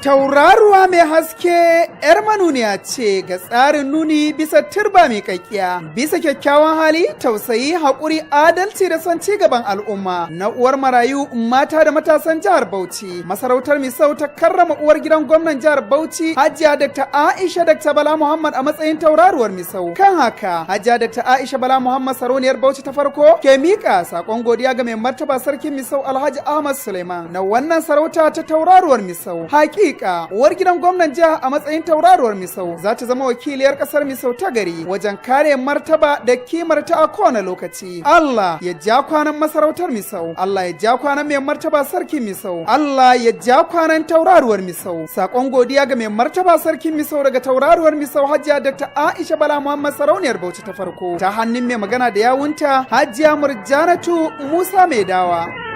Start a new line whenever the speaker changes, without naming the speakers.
Tauraruwa mai haske 'yar manuniya ce ga tsarin nuni bisa turba mai kakkiya, bisa kyakkyawan hali, tausayi, haƙuri, adalci da son ci gaban al'umma na uwar marayu mata da matasan jihar Bauchi. Masarautar Misau ta karrama uwar gidan gwamnan jihar Bauchi, Hajiya Dr. Aisha Dr. Bala Muhammad, a matsayin tauraruwar Misau. Kan haka, Hajiya Dr. Aisha Bala Muhammad, sarauniyar Bauchi ta farko, ke mika sakon godiya ga mai martaba sarkin Misau, Alhaji Ahmad Suleiman, na wannan sarauta ta tauraruwar Misau. Hakika, uwar gidan gwamnan jiha a matsayin tauraruwar Misau za ta zama wakiliyar kasar Misau ta gari wajen kare martaba da kimar ta a kowane lokaci. Allah ya ja kwanan masarautar Misau, Allah ya ja kwanan mai martaba sarkin Misau, Allah ya ja kwanan tauraruwar Misau. Sakon godiya ga mai martaba sarkin Misau daga tauraruwar Misau, Hajiya Dr. Aisha Bala Muhammad, sarauniyar Bauchi ta farko, ta hannun mai magana da yawunta, Hajiya Murjanatu Musa Mai Dawa.